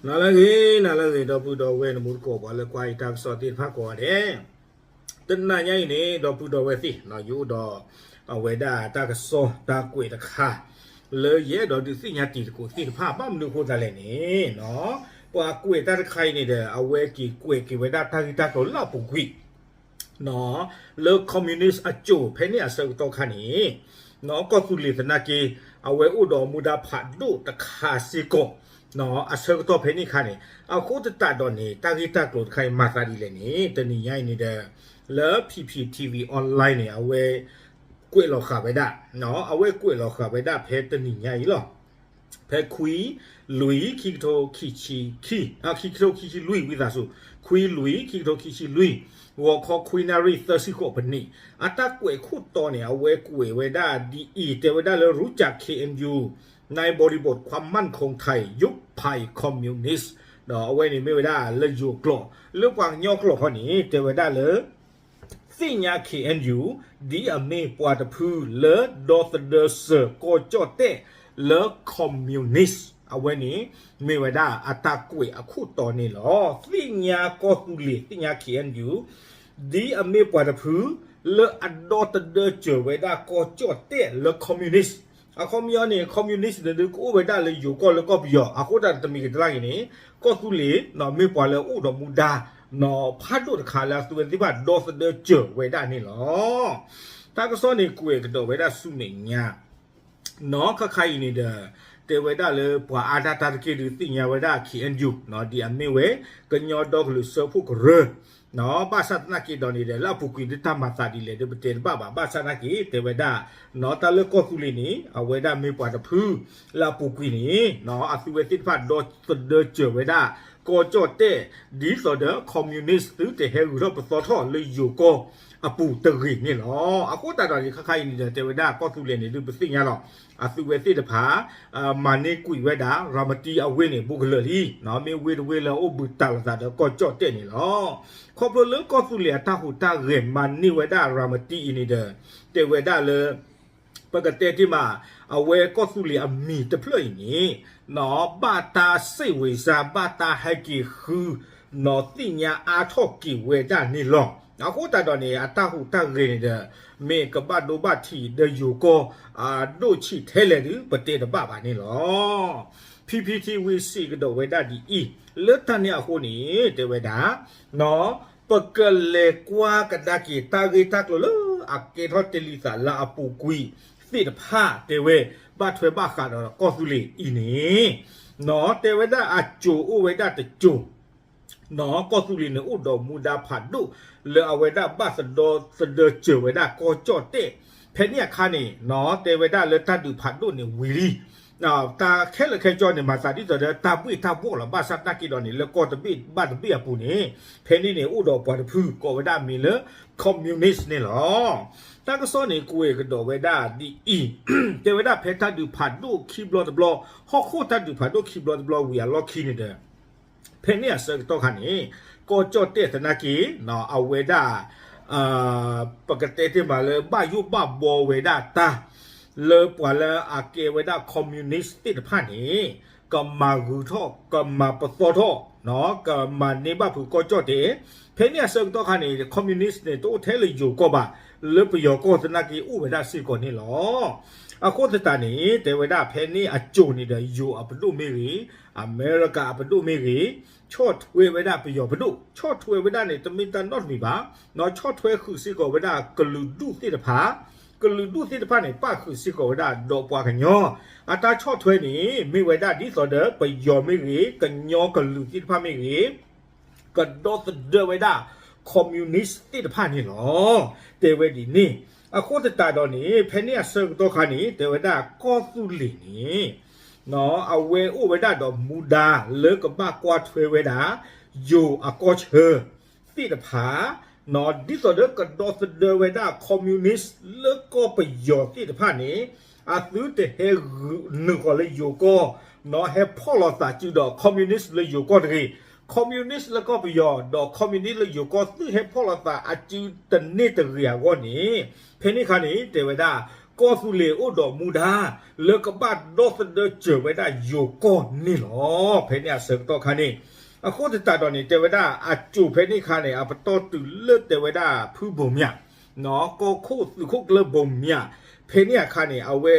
နၤလၢအဂ့ၤ နၤလၢအဂ့ၤ ဒီပုၢ်ဒီဝဲၢ် နမူတကိး ပှၤလၢကွၢ်အံၤတၢ်ကစီၣ်သ့ၣ်တဖၣ်ကိးဂၤဒဲး, တနၤညါအံၤန့ၣ် ဒီပုၢ်ဒီဝဲၢ်သ့ၣ် ယအိၣ်ဒီး အဝဲဒၣ်တၢ်ကစီၣ်တၢ်ကွဲးတခါ လၢယအဲၣ်ဒိးဒုးသ့ၣ်ညါတံၤသကိးသ့ၣ်တဖၣ် ဘၣ်မနုၤအဃိသတးလဲၣ်န့ၣ်, ပှၤကွဲးတၢ်တခါအံၤန့ၣ်ဒီး အဝဲက့ၤကွဲးက့ၤဝဲဒၣ်တၢ်ဂ့ၢ်တၢ်ကျိၤလၢအပူၤကွံာ် လၢ communist အစိၤ ဖဲန့ၣ်အဆၢကတီၢ်ခါန့ၣ်, ကီၢ်သူလ့ၤသနာ်က့ အဝဲအိၣ်ဒီးမူဒါဖးဒိၣ်တခါစ့ၢ်ကီး, အဆၢကတီၢ်ဖဲန့ၣ်အခါန့ၣ်, အဃိသတးဒီးန့ၣ် တၢ်ဂ့ၢ်တၢ်ကျိၤတခါအံၤမၤသးဒ်လဲၣ်န့ၣ် တနံၤညါအံၤန့ၣ်ဒီး လၢ P P T V online န့ၣ် အဝဲ ကွဲးလီၤဃာ်ဝဲဒၣ်, အဝဲကွဲးလီၤဃာ်ဝဲဒၣ်ဖဲတနံၤညါအံၤလီၤ. ဖဲခွံလွံၢ် ခံကထိခံဆံခံ, ခံကထိခံဆံလွံၢ် ဝံသးစူၤ, ခွံလွံၢ် ခံကထိခံဆံလွံၢ်, ဂီၤခီခွံနၣ်ရံၣ်သၢဆံဃိးပနံး, အတၢ်ကွဲးခိၣ်တီန့ၣ် အဝဲကွဲးဝဲဒၣ်ဒ်အံၤ တဲဝဲဒၣ်လၢ รู้จัก เคเอ็นยู นายบริบทความมั่นคงไทย ยุคภัยคอมมิวนิสต์ ဒီးအဝဲန့ၣ်မ့ၢ်ဝဲဒၣ်လၢယိၤကျိာ်, လၢပှၤကညီကျိာ်ခီန့ၣ် တဲဝဲဒၣ်လၢ သ့ၣ်ညါ K N U ဒ်အမ့ၢ်ပှၤတဖုလၢဒီသဒၢစၢၤကီၢ်ကၠီၣ်တဲၣ်လၢ communist အဝဲန့ၣ် မ့ၢ်ဝဲဒၣ်အတၢ်ကွဲးအခိၣ်တီန့ၣ်လီၤ. သ့ၣ်ညါကီၢ်သူလ့ၤ သ့ၣ်ညါ K N U ဒ်အမ့ၢ်ပှၤတဖုလၢအဒီသဒၢစၢၤဝဲဒၣ်ကီၢ်ကၠီၣ်တဲၣ်လၢ communist အခီပညီန့ၣ် communist န့ၣ်ဒုးကအိၣ်ဝဲဒၣ်လၢယိၤကီၢ်လၢကီၢ်ပယီၤ အဃိသတးတမံၤကတၢၢ်ဂ့ၤန့ၣ် ကီၢ်သူလ့ၤ မ့ၢ်ပှၤလၢအအိၣ်ဒီးမူဒါ ဖးဒိၣ်တခါလၢအသုဝဲသ့ၣ်တဖၣ်ဒီသဒၢစၢၤဝဲဒၣ်န့ၣ်လီၤ. တၢ်ကစီၣ်န့ၣ်ကွဲးကဒီးဝဲဒၣ်ဆူမဲာ်ညါ နီၢ်ခါခါအံၤန့ၣ်ဒီး တဲဝဲဒၣ်လၢပှၤအါဒၣ်တၢ်တက့ၢ်ဒုးသ့ၣ်ညါဝဲဒၣ် K N U ဒ်အမ့ၢ်ဝဲ ကညီဒီကလုာ်စၢဖှိၣ်ကရၢ ဘၣ်ဆၣ်သနာ်က့ဒီးန့ၣ်ဒီး လၢအပူၤကွံာ်ဒုးတၢ်မၤသးဒ်လဲၣ်ဒုးပတဲတဘၣ်ဘၣ် ဘၣ်ဆၣ်သနာ်က့ တဲဝဲဒၣ် တၢ်လၢကီၢ်သူလ့ၤန့ၣ် အဝဲဒၣ်မ့ၢ်ပှၤတဖု လၢအပူၤကွံာ်န့ၣ် အသုဝဲသ့ၣ်တဖၣ်ဒီသဒၢစၢၤဝဲဒၣ် ကီၢ်ကၠီၣ်တဲၣ် ဒ်သိးဒီး communist သုတဟဲဂုၤထီၣ်ပသီထီၣ်လၢယိၤကီၢ်အပူၤတဂ့ၤန့ၣ်လီၤ. အဃိသတးဒီးန့ၣ် ခါခါအံၤန့ၣ်ဒီး တဲဝဲဒၣ်ကီၢ်သူလ့ၤန့ၣ် ဒုးပသ့ၣ်ညါလီၤ အသုဝဲသ့ၣ်တဖၣ် မၤန့ၢ်ကွံာ်ဝဲဒၣ် ရၤမတံအဝ့ၢ်န့ၣ် ဘူးကလၢာ်လံ, မ့ၢ်ဝ့ၢ်တဝ့ၢ်လၢအအိၣ်ဘှံးတၢ်လိာ်သးဒီးကီၢ်ကၠီၣ်တဲၣ်န့ၣ်လီၤ. ခီဖျိလၢကီၢ်သူလ့ၤအတၢ်ဟူးတၢ်ဂဲၤမၤန့ၢ်ဝဲဒၣ်ရၤမတံအံၤန့ၣ်ဒီး တဲဝဲဒၣ်လၢ ပကတဲတ့ၢ်မး အဝဲကီၢ်သူလ့ၤအမံၤတဖျၢၣ်အံၤန့ၣ် ဘၣ်တၢ်စံးဝံၤစါ ဘၣ်တၢ်ဟဲက့ၤဃု နီၢ်သ့ၣ်ညါအါထီၣ်က့ၤဝဲဒၣ်န့ၣ်လီၤ. အဃိသတးဒီးန့ၣ် အတၢ်ဟူးတၢ်ဂဲၤန့ၣ်ဒီး မ့ၢ်ကဘၣ်ဒိဘၣ်ထံးဒီးယိၤကီၢ် အဒိၣ်ဆံးထဲလဲၣ်ဒုး ပတဲတဘၣ်ဘၣ်န့ၣ်လီၤ. P P T V စံးကဒီးဝဲဒၣ်ဒ်အံၤ, လၢတၢ်န့ၣ်အဃိန့ၣ် တဲဝဲဒၣ် ပကလဲၤကွၢ်ကဒါက့ၤတၢ်ဂ့ၢ်တၢ်ကျိၤလၢအကဲထီၣ်တ့ၢ်လံသးလၢအပူၤကွံာ်သ့ၣ်တဖၣ် တဲဝဲ ဘၣ်ထွဲဘၣ်ဃးဒီးကီၢ်သူလ့ၤအံၤန့ၣ် တဲဝဲဒၣ်အစိၤအိၣ်ဝဲဒၣ်တစိၤ ကီၢ်သူလ့ၤန့ၣ်အိၣ်ဒီးမူဒါဖးဒိၣ် လၢအဝဲဒၣ်ဘၣ်သဒီသဒၢစၢၤဝဲဒၣ်ကီၢ်ကၠီၣ်တဲၣ် ဖဲန့ၣ်အခါန့ၣ် တဲဝဲဒၣ်လၢတၢ်ဒုးဖးဒိၣ်န့ၣ်ဝံၤလံ တၢ်ခဲလၢာ်ခဲဆ့န့ၣ် မၤသးဒ်သိးဒီးတၢ်ဘှ့ၣ်တၢ်ဘှီၣ်လီၤ. ဘၣ်ဆၣ်သနာ်က့ဒီးန့ၣ် လၢကီၢ်တဘ့ၣ်ဘၣ်တဘ့ၣ်အပူၤန့ၣ် ဖဲန့ၣ်န့ၣ် အိၣ်ဒီးပှၤတဖုကိးဝဲဒၣ်မံၤလၢ communist န့ၣ်လီၤ. တၢ်ကစီၣ်န့ၣ်ကွဲးကဒီးဝဲဒၣ်ဒ်အံၤ, တဲဝဲဒၣ်ဖဲတၢ်ဒုးဖးဒိၣ်ခံဘျီတဘျီ, ဟီၣ်ခိၣ်တၢ်ဒုးဖးဒိၣ်ခံဘျီတဘျီဝံၤအလီၢ်ခံန့ၣ်ဒီး ဖဲန့ၣ်အဆၢကတီၢ်ခါန့ၣ် ကီၢ်ကၠီၣ်တဲၣ်သနာ်က့ အဝဲဒၣ် ပကတဲတ့ၢ်မးလၢဘၣ်ယိၣ်ဘၣ်ဘှီဝဲဒၣ်တၢ် လၢပှၤလၢအကဲဝဲဒၣ် communist သ့ၣ်တဖၣ်န့ၣ် ကမၤဂုၤထီၣ် ကမၤပသီထီၣ် ကမၤန့ၢ်ဘၣ်ဖုးကီၢ်ကၠီၣ်တဲၣ်, ဖဲန့ၣ်အဆၢကတီၢ်ခါန့ၣ် communist န့ၣ် တအိၣ်ထဲလၢယိၤကီၢ်ဘၣ်, လၢပယီၤကီၢ်သနာ်က့အိၣ်ဝဲဒၣ်စ့ၢ်ကီးန့ၣ်လီၤ. အဃိသတးန့ၣ် တဲဝဲဒၣ်ဖဲန့ၣ်အစိၤန့ၣ်ဒီး ယိၤအပဒိၣ်မ့ၢ်ဂ့ၤ, အမဲရကၤအပဒိၣ်မ့ၢ်ဂ့ၤ, ဆီၣ်ထွဲဝဲဒၣ်ပယီၤပဒိၣ်, ဆီၣ်ထွဲဝဲဒၣ်န့ၣ် တမ့ၢ်တၢ်နီတမံၤဘၣ်, ဆီၣ်ထွဲဃုာ်စ့ၢ်ကီးဝဲဒၣ်ကလုာ်ဒူၣ်သ့ၣ်တဖၣ်, ကလုာ်ဒူၣ်သ့ၣ်တဖၣ်န့ၣ် ပၣ်ဃုာ်စ့ၢ်ကီးဝဲဒၣ်ဒီးပှၤကညီ, အတၢ်ဆီၣ်ထွဲန့ၣ် မ့ၢ်ဝဲဒၣ်ဒ်သိးဒီးပယီၤမ့ၢ်ဂ့ၤ, ကညီကလုာ်သ့ၣ်တဖၣ်မ့ၢ်ဂ့ၤ ကဒီသဒၢဝဲဒၣ် communist သ့ၣ်တဖၣ်န့ၣ်လီၤ. တဲဝဲဒ်န့ၣ်, အဃိသတးဒီးန့ၣ် ဖဲန့ၣ်အဆၢကတီၢ်ခါန့ၣ် တဲဝဲဒၣ်ကီၢ်သူလ့ၤန့ၣ် အဝဲအိၣ်ဝဲဒၣ်ဒီးမူဒါလၢကဘၣ်ကွၢ်ထွဲဝဲဒၣ် ယိၤအကီၢ်ဆၢသ့ၣ်တဖၣ် ဒ်သိးဒီးကဒီသဒၢဝဲဒၣ် communist လၢကီၢ်ပယီၤသ့ၣ်တဖၣ်န့ၣ် အသုတဟဲဂုာ်နုာ်ဃီၤလၢယိၤကီၢ်, ဟဲဖီၣ်လိာ်သးစုဒီး communist လၢယိၤကီၢ်တဂ့ၤ, communist လၢကီၢ်ပယီၤ ဒီး communist လၢယိၤကီၢ် သုဟဲဖီၣ်လိာ်သးအစုတန့ၢ်တဂ့ၤအဂီၢ်န့ၣ်, ဖဲန့ၣ်အခါန့ၣ် တဲဝဲဒၣ် ကီၢ်သူလ့ၤအိၣ်ဒီးမူဒါ လၢကဘၣ်ဒီသဒၢစၢၤဝဲဒၣ်ယိၤကီၢ်န့ၣ်လီၤ. ဖဲန့ၣ်အဆၢကတီၢ်ခါန့ၣ် အဃိသတးဒီးန့ၣ် တဲဝဲဒၣ် အစိၤဖဲန့ၣ်ခါန့ၣ် အပတီၢ်တုၤလၢတဲဝဲဒၣ် ဖုဘိမၠး ကီၢ်ခိၣ်သုးခိၣ်ကျၢၢ်ဘိမၠး ဖဲန့ၣ်အခါန့ၣ် အဝဲ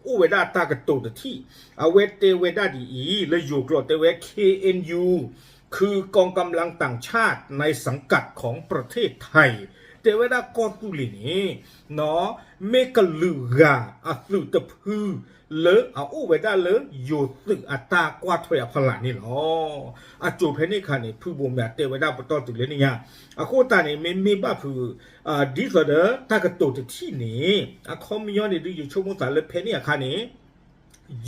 အိၣ်ဝဲဒၣ်တၢ်ကတိၤတထံၣ် အဝဲတဲဝဲဒၣ်ဒ်အံၤ လၢယိၤကျိာ်တဲဝဲ เคเอ็นยู คือ กองกำลังต่างชาติในสังกัดของประเทศไทย တဲဝဲဒၣ်ကီၢ်သူလ့ၤန့ၣ် မ့ၢ်ကလုာ်ဂၤအသုးတဖု လၢအအိၣ်ဝဲဒၣ်လၢယိၤသုးအတၢ်ကွၢ်ထွဲအဖီလာ်န့ၣ်လီၤ. အစိၤဖဲန့ၣ်ခါန့ၣ် ဖုဘိမၠးတဲဝဲဒၣ်ပတီၢ်တုၤလၢန့ၣ်ညါ အဃိသတးန့ၣ် မ့မ့ၢ်ဘၣ်ဖုး ဒ်သိးဒီးတၢ်ကတိၤတထံၣ်န့ၣ် အခီပညီန့ၣ်ဒုး ယဆိကမိၣ်သးလၢဖဲန့ၣ်အခါန့ၣ်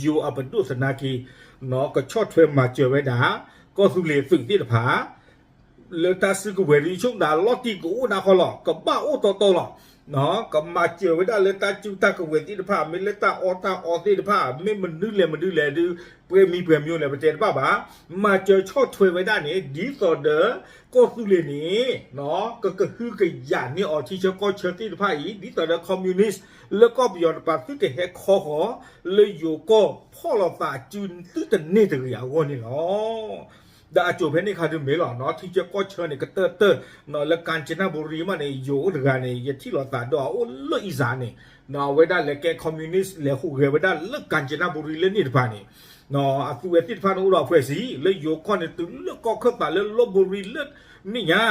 ယိၤအပဒိၣ်သနာ်က့ ကဆီၣ်ထွဲမၤစၢၤဝဲဒၣ် ကီၢ်သူလ့ၤသုးသ့ၣ်တဖၣ် လၢတၢ်စုကဝဲၤဒုး ယဆိကမိၣ်သးလီၤတံၢ်ကအိၣ်နၢ်ဃီလီၤ, ကဘၣ်အိၣ်တီတီလီၤ. ကမၤစၢၤဝဲဒၣ်လၢတၢ်စုတၢ်ကဝဲၤသ့ၣ်တဖၣ် မ့ၢ်လၢတၢ်အီၣ်တၢ်အီသ့ၣ်တဖၣ် မ့ၢ်မနုၤလဲၣ်မနုၤလဲၣ်ဒုး ပှဲၤမံၤပှဲၤမံၤလဲၣ် ပတဲတဘၣ်ဘၣ်. မၤစၢၤဆီၣ်ထွဲဝဲဒၣ်န့ၣ် ဒ်သိးဒီး ကီၢ်သူလ့ၤန့ၣ် ကကဟုကယာ်န့ၢ်အီၤထံဆၢကီၢ်ဆၢသ့ၣ်တဖၣ်အံၤ ဒ်သိးဒီး communist လၢကီၢ်ပယီၤတပၤ သုတဟဲခီဃီၤ လၢယိၤကီၢ်ဖီၣ်လိာ်သးစုသုတန့ၢ်တဂ့ၤအဂီၢ်န့ၣ်လီၤ. ဒီးအစိၤဖဲန့ၣ်ခါဒုးမ့ၢ်လီၤ ထံဆၢကီၢ်ဆၢန့ၣ် ကတၢၢ်တၢၢ် လၢ ကၣ်စနဘူရံ မးန့ၣ် ယိၤအိၣ်တဂၤန့ၣ် ယထံၣ်လိာ်သးဒီးအအိၣ်လၢအံၤစးန့ၣ် အဝဲဒၣ်လဲၤကဲ communist လဲၤဟူးဂဲၤဝဲဒၣ်လၢ ကၣ်စနဘူရံ လၢန့ၣ်တဖၣ်န့ၣ် အသုဝဲသ့ၣ်တဖၣ်န့ၣ်အိၣ်ဒီးအဖှဲးစံ လၢယိၤကီၢ်န့ၣ် တုၤလၢကီၢ်ခၢၣ်သးလၢလီဘူရံ လၢန့ၣ်ညါ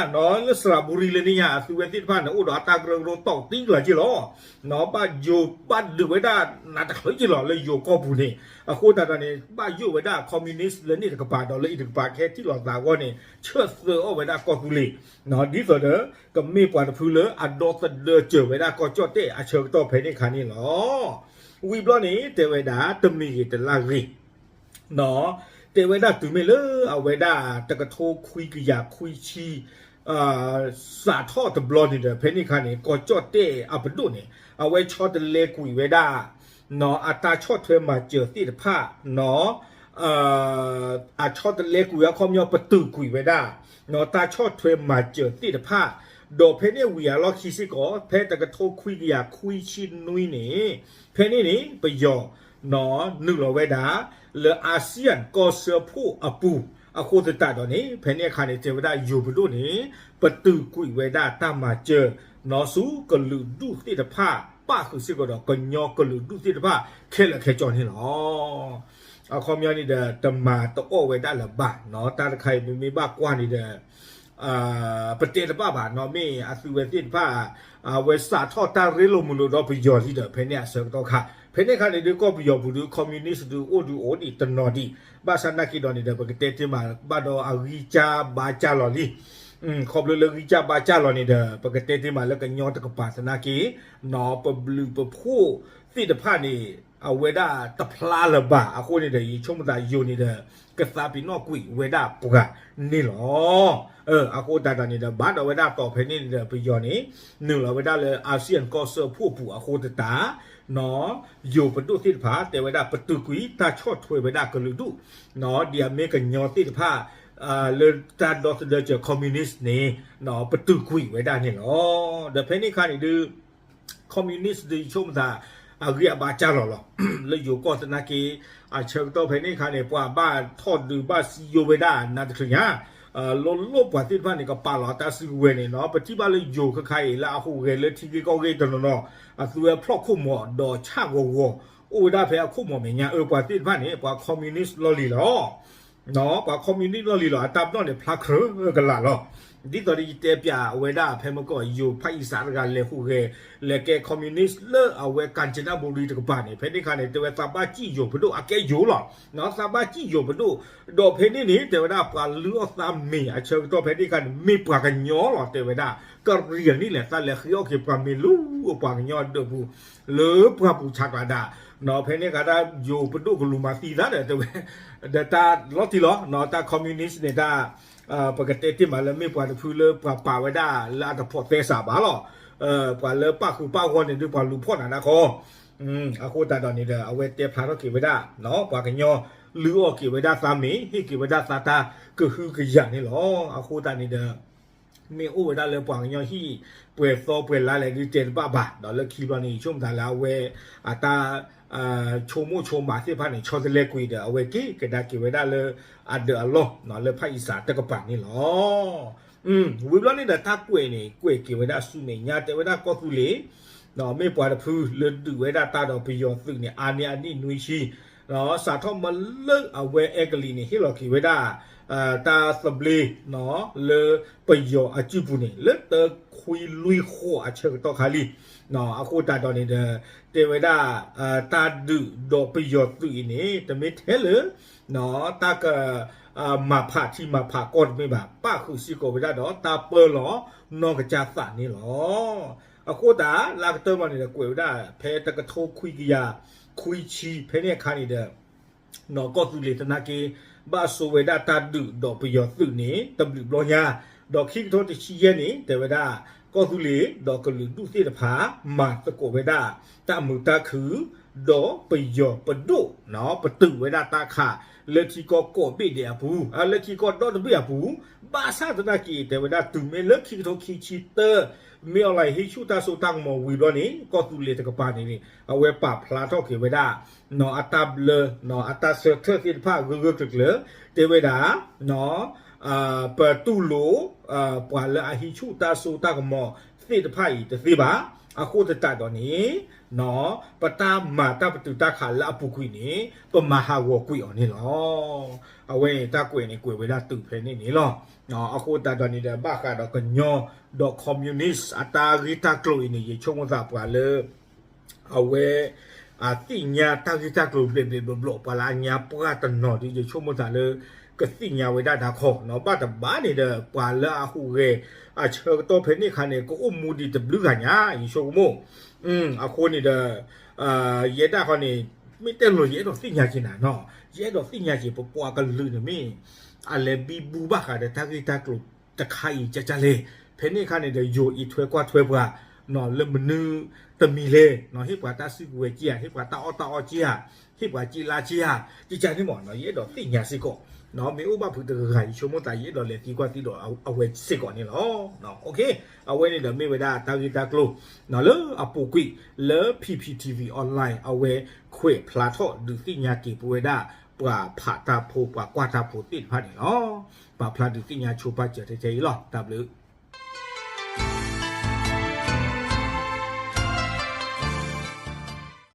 လၢစရဘူရံ လၢန့ၣ်ညါ အသုဝဲသ့ၣ်တဖၣ်န့ၣ် အိၣ်ဒီးအတၢ်ကရၢကရိတီၢ်တံၢ်လီၤက့ၢ်လီၤ. ဘၣ်ယိၤဘၣ်ဒုးဝဲဒၣ်နးတချုးက့ၢ်လီၤ လၢယိၤကီၢ်ပူၤန့ၣ် အဃိသတးဒီးန့ၣ် ဘၣ်ယိၣ်ဝဲဒၣ် communist လၢန့ၣ်တကပၤ ဒီးလၢအံၤတကပၤ ကဟဲထံၣ်လိာ်သးအဂီၢ်န့ၣ် ဆၢသၢအီၣ်ဝဲဒၣ်ကီၢ်သူလ့ၤ ဒ်သိးဒီး ကမ့ၢ်ပှၤတဖုလၢအဒီသဒၢစၢၤဝဲဒၣ်ကီၢ်ကၠီၣ်တဲၣ်အဆၢကတီၢ်ဖဲန့ၣ်အခါန့ၣ်လီၤ. ဝံၤဘျီန့ၣ် တဲဝဲဒၣ် တမံၤဂ့ၤတလၢ်ဂ့ၤ တဲဝဲဒၣ်တုၤမ့ၢ်လၢအဝဲဒၣ်တကထိခွံကယၤခွံဆံ စးထီၣ်တဘျီန့ၣ်ဒီး ဖဲန့ၣ်အခါန့ၣ် ကီၢ်ကၠီၣ်တဲၣ်အပဒိၣ်န့ၣ် အဝဲဆီတလဲကွံာ်ဝဲဒၣ် အတၢ်ဆီၣ်ထွဲမၤစၢၤသ့ၣ်တဖၣ် အဆီတလဲကွံာ်အခီပညီ ပတုာ်ကွံာ်ဝဲဒၣ် တၢ်ဆီၣ်ထွဲမၤစၢၤသ့ၣ်တဖၣ် ဒီးဖဲန့ၣ်ဝံၤအလီၢ်ခံစ့ၢ်ကီး ဖဲတကထိခွံကယၤခွံဆံနွံန့ၣ် ဖဲန့ၣ်န့ၣ် ပယီၤ နုာ်လီၤဝဲဒၣ် လၢ ASEAN ကီၢ်စၢဖှိၣ်အပူၤ အဃိသတးဒီးန့ၣ် ဖဲန့ၣ်အခါန့ၣ် တဲဝဲဒၣ်ယိၤပဒိၣ်န့ၣ် ပတုာ်ကွံာ်ဝဲဒၣ်တၢ်မၤစၢၤ နီၢ်ဆူကလုာ်ဒူၣ်သ့ၣ်တဖၣ် ပၣ်ဃုာ်စ့ၢ်ကီးဒီးကညီကလုာ်ဒူၣ်သ့ၣ်တဖၣ် ခဲလၢာ်ခဲဆ့န့ၣ်လီၤ. အခီပညီန့ၣ်ဒီး တမၤတအီၣ်ဝဲဒၣ်လၢၤဘၣ်နီၤ တၢ်တခါအံၤမ့မ့ၢ်ဘၣ်ကွၢ်န့ၣ်ဒီး ပတဲတဘၣ်ဘၣ်နီၤ မ့ၢ်အသုဝဲသ့ၣ်တဖၣ် အဝဲစးထီၣ်တၢ်ရ့လိာ်မုာ်လိာ်ဒီးပယီၤလံဒီး ဖဲန့ၣ်အဆၢကတီၢ်ခါ ဖဲန့ၣ်အခါန့ၣ်ဒုး ကီၢ်ပယီၤပူၤဒုး communist ဒုးအိၣ်ဒုးအိၣ်ဒံးတနီၤဒံး ဘၣ်ဆၣ်နာ်က့ဒီးန့ၣ်ဒီး ပကတဲတ့ၢ်မးဘၣ်ဒီးအဂံၢ်စၢ်ဘါစၢ်လီၤလံ ခီဖျိလၢဂံၢ်စၢ်ဘါစၢ်လီၤန့ၣ်ဒီး ပကတဲတ့ၢ်မးလၢကညီတကပၤသနာ်က့ ပဘျုးပဖှိၣ်သ့ၣ်တဖၣ်န့ၣ် အဝဲဒၣ်တဖျါလၢၤဘၣ် အဃိန့ၣ်ဒီး ယဆိကမိၣ်သးယိၤန့ၣ်ဒီး ကသးပ့ၤနီၣ်ကွံာ်ဝဲဒၣ်ပှၤန့ၣ်လီၤ. အဃိသတးဒီးန့ၣ်ဒီး ဘၣ်ဒီးဝဲဒၣ်တီၤဖဲန့ၣ်န့ၣ်ဒီး ပယီၤန့ၣ် နုာ်လီၤဝဲဒၣ်လၢ ASEAN ကီၢ်စၢဖှိၣ်ပူၤအဃိသတး ယိၤပဒိၣ်သ့ၣ်တဖၣ် တဲဝဲဒၣ်ပတုာ်ကွံာ်တၢ်ဆီၣ်ထွဲဝဲဒၣ်ကလုာ်ဒူၣ် ဒ်အမ့ၢ်ကညီသ့ၣ်တဖၣ် လၢတၢ်ဒီသဒၢစၢၤ communist န့ၣ် ပတုာ်ကွံာ်ဝဲဒၣ်န့ၣ်လီၤ. ဒီးဖဲန့ၣ်အခါန့ၣ်ဒုး communist ဒုးယဆိကမိၣ်သး အဂံၢ်အဘါစၢ်လီၤလီၤ လၢယိၤကီၢ်သနာ်က့ အဆၢကတီၢ်ဖဲန့ၣ်အခါန့ၣ် ပှၤဘၣ်ထီၣ်ဒုးဘၣ်စံယိဝဲဒၣ်နးတချုးညါ လိၣ်လိၣ်ပှၤသ့ၣ်တဖၣ်န့ၣ် ကပာ်လီၤတၢ်စုကဝဲၤန့ၣ်နီၤ ပထံၣ်ဘၣ်လၢယိၤခဲခါအံၤ လၢအဟူးဂဲၤလၢထံဂ့ၢ်ကီၢ်ဂ့ၢ်တနီၤနီၤ အသုဝဲဖျီၣ်ခိၣ်မီၤဒီးဆၣ်ဂီၤဂီၤ အိၣ်ဝဲဒၣ်ဖဲအခိၣ်မီၤမဲာ်ညါ အၢ ပှၤသ့ၣ်တဖၣ်န့ၣ် ပှၤ communist လီၢ်လံၤလီၤ ပှၤ communist လီၢ်လံၤလီၤ အတၢ်ပနီၣ်န့ၣ် ဖျါခြဲကလာ်လီၤ. ဒ်သိးဒီးယတဲပၠးအဝဲဒၣ်ဖဲမကီၢ်ယိၤဖၣ်အံသးတဂၤလဲၤဟူးဂဲၤ လဲၤကဲ communist လၢအဝဲ ကၣ်စနဘူရံ တကပၤန့ၣ် ဖဲန့ၣ်အခါန့ၣ် တဲဝဲသးဘၣ်စံၣ်ယိၤပဒိၣ် အကဲယိၤလီၤ သးဘၣ်စံၣ်ယိၤပဒိၣ် ဒီးဖဲန့ၣ်န့ၣ် တဲဝဲဒၣ်ပှၤလုၢ်အီၣ်သးမ့ၤအဆၢကတီၢ်ဖဲန့ၣ်အခါန့ၣ် မ့ၢ်ပှၤကညီလီၤ တဲဝဲဒၣ် ကရံၣ်နံၣ်လဲၣ် သးလဲၤဃ့အီၣ်က့ၤပှၤမ့ၤလၢပှၤကညီအဒၢးပူၤ လၢပှၢ်ပူၤဆးကျးဒၣ် ဖဲန့ၣ်အခါဒၣ် ယိၤပဒိၣ်ကလူၤမၤသံသးဒီးတဲဝဲ ဒီးတၢ်လီၤတံၢ်လီၤ တၢ် communist န့ၣ် တၢ် ပကတဲတ့ၢ်မးလၢမ့ၢ်ပှၤတဖုလၢပှၤပာ်ဝဲဒၣ်လၢအတဖိးသဲစးဘၣ်လီၤ. ပှၤလၢပၣ်ဃုာ်ပၣ်ဂီၢ်န့ၣ်ဒုးပှၤလူၤဖီၣ်နၤဒၣ်ဃီ အဃိသတးဒီးန့ၣ်ဒီး အဝဲတဲဖျါထီၣ်က့ၤဝဲဒၣ် ပှၤကညီလုၢ်အီၣ်က့ၤဝဲဒၣ်သးမ့ၤ ဟ့ၣ်က့ၤဝဲဒၣ်သးတၢ်ကဟုကယာ်န့ၣ်လီၤ. အဃိသတးန့ၣ်ဒီး မ့ၢ်အိၣ်ဝဲဒၣ်လၢပှၤကညီဟံၣ် ပှဲၤသီပှဲၤလါလဲၣ်ဒုးတဲတဘၣ်ဘၣ်, ဒီးလၢခံဘျီန့ၣ် ယဆိကမိၣ်သးလၢအဝဲ အတၢ် ဆိကမိၣ်ဆိကမးသ့ၣ်တဖၣ်န့ၣ် ဆီတလဲကွံာ်ဒီးအဝဲက့ၤကဒါက့ၤဝဲဒၣ်လၢ အဒၢးအလီၢ် လၢဖၣ်အံစးတကပၤန့ၣ်လီၤ. ဝံၤဘျီန့ၣ်ဒီးတၢ်ကွဲးန့ၣ် ကွဲးက့ၤဝဲဒၣ်ဆူမဲာ်ညါ တဲဝဲဒၣ်ကီၢ်သူလ့ၤ မ့ၢ်ပှၤတဖုလၢဒုးဝဲဒၣ်တၢ်ဒီးပယီၤသုးန့ၣ် အါန့ၢ်အနံၣ်နွံဆံ စးထီၣ်မ့ၢ်လၢအဝဲအဲကလံးန့ၣ် ဟ့ၣ်လီၤက့ၤဝဲဒၣ် တၢ်သဘျ့ လၢပယီၤအစုပူၤန့ၣ် လၢတခွံလွံၢ်ဃီအဆၢကတီၢ်ခါလံ. အဃိသတးဒီးန့ၣ်ဒီး တဲဝဲဒၣ် တၢ်ဒုးဒီးပယီၤသုးအံၤန့ၣ် တမ့ၢ်ထဲလၢ တၢ်က မၤဖးထံမၤဖးကီၢ်တမ့ၢ်ဘၣ်, ပၣ်ဃုာ်စ့ၢ်ကီးဝဲဒၣ်ဒီးတၢ်ပၢလီၤနီၢ်ကစၢ်သးန့ၣ်လီၤ. အဃိသတး လၢကတၢၢ်မးန့ၣ်ဒီး ကွဲးဝဲဒၣ်ဖဲတကထိခွံကယၤခွံဆံ ဖဲန့ၣ်အခါန့ၣ်ဒီး ကီၢ်သူလ့ၤသနာ်က့ ဘၣ်ဆိဝဲဒၣ်တၢ်ဒုးဒီးပယီၤသုးန့ၣ် တဘျုးဘျီညါ, ဒီးခံကထိတဆံယဲၢ်န့ၣ် တဲဝဲဒၣ် ကီၢ်သူလ့ၤဒီးကလုာ်ဒူၣ်သ့ၣ်တဖၣ် မၤသကိးဝဲဒၣ် တၢ်မုာ်တၢ်ခုၣ် ဒီးပယီၤပဒိၣ် ပတုာ်ဝဲဒၣ်တၢ်ခး လၢထံကီၢ်ကိးဘ့ၣ်ဒဲးအပူၤ လၢထံကီၢ်ဒီတဘ့ၣ်အပူၤ, ဘၣ်ဆၣ်သနာ်က့ တဲဝဲဒၣ်တုၤမ့ၢ်လၢခံကထိခံဆံတၢ မ့ၢ်အီၤလၢဟံးဆူၣ်တၢ်စိတၢ်ကမီၤဝံၤဘျီန့ၣ် ကီၢ်သူလ့ၤတကပၤန့ၣ်န့ၣ် အဝဲပာ်ဖျါထီၣ်က့ၤဝဲဒၣ် အတၢ်ဘျၢ အတၢ်ဆၢထၢၣ်သ့ၣ်တဖၣ်ဂၢၢ်ဂၢၢ်ကျၢၤကျၢၤ တဲဝဲဒၣ် ပတူၢ်လိာ် ပှၤလၢအဟံးဆူၣ်တၢ်စိတၢ်ကမီၤသ့ၣ်တဖၣ်အံၤတသ့ဘၣ်. အဃိသတးဒီးန့ၣ် ပတၢ်မၤတၢ်ပတုာ်တၢ်ခးလၢအပူၤကွံာ်န့ၣ် ပမၤဟးဂီၤကွံာ်အီၤန့ၣ်လီၤ. အဝဲန့ၣ်တၢ်ကွဲးန့ၣ်ကွဲးဝဲဒၣ်တုၤဖဲန့ၣ်န့ၣ်လီၤ. အဃိသတးဒီးန့ၣ်ဒီး ဘၣ်ဃးဒီးကညီဒီး communist အတၢ်ဂ့ၢ်တၢ်ကျိၤအံၤန့ၣ် ယဆိကမိၣ်သးပှၤလၢ အဝဲ အသ့ၣ်ညါတၢ်ဂ့ၢ်တၢ်ကျိၤဘျဲးဘျဲးဘျီဘျီ ပှၤလၢအညါပှၢ်တနီၤဒီး ယဆိကမိၣ်သးလၢ ကသ့ၣ်ညါဝဲဒၣ်ဒၣ်ခီနီၤ, ဘၣ်တဘၣ်န့ၣ်ဒီး ပှၤလၢအဟူးဂဲၤအဆၢကတီၢ်ဖဲန့ၣ်အခါန့ၣ် ကအိၣ်မူဒံးတဘျုးဂၤညါ ယဆိကမိၣ်. အဃိန့ၣ်ဒီး ယဲဒၣ်ခီန့ၣ် မ့ၢ်တဲလီၤ ယအဲၣ်ဒိးသ့ၣ်ညါက့ၤနၤနီၤ, ယအဲၣ်ဒိးသ့ၣ်ညါက့ၤ ပပှၤကလုာ်န့ၣ်မ့ၢ် အလဲၤဘံဘူဘၣ်ဃးဒီးတၢ်ဂ့ၢ်တၢ်ကျိၤတခါအံၤကၠၢ်ကၠၢ်လဲၣ်. ဖဲန့ၣ်အခါန့ၣ်ဒီး ယိၤအံးထွဲကွၢ်ထွဲပှၤ လၢမနုၤတမံၤလဲၣ်, ဟ့ၣ်ပှၤတၢ်စုကဝဲၤက့ၤဧါ, ဟ့ၣ်ပှၤတၢ်အီၣ်တၢ်အီက့ၤဧါ, ဟ့ၣ်ပှၤက့ၤလါက့ၤဧါ, ကၠၢ်ကၠၢ်န့ၣ်မ့ၢ် ယအဲၣ်ဒိးသ့ၣ်ညါစ့ၢ်ကီး. မ့ၢ်အိၣ်ဘၣ်ဖုးတဂၤဂၤ ယဆိကမိၣ်သး ယအဲၣ်ဒိးလဲၤသံကွၢ်သံဒိးအဝဲစ့ၢ်ကီးန့ၣ်လီၤ. အဝဲန့ၣ်ဒီးမ့ၢ်ဝဲဒၣ်တၢ်ဂ့ၢ်တၢ်ကျိၤ လၢအပူၤကွံာ်လၢ P P T V Online အဝဲခွဲးဖျါထီၣ်ဒုးသ့ၣ်ညါက့ၤပဝဲဒၣ် ပှၤဖးတၢ်ဖိ ပှၤကွၢ်တၢ်ဖိသ့ၣ်တဖၣ်န့ၣ်လီၤ. ပာ်ဖျါဒုးသ့ၣ်ညါဆိပာ်စၢၤထဲထဲအံၤလီၤ. တၢ်ဘျုး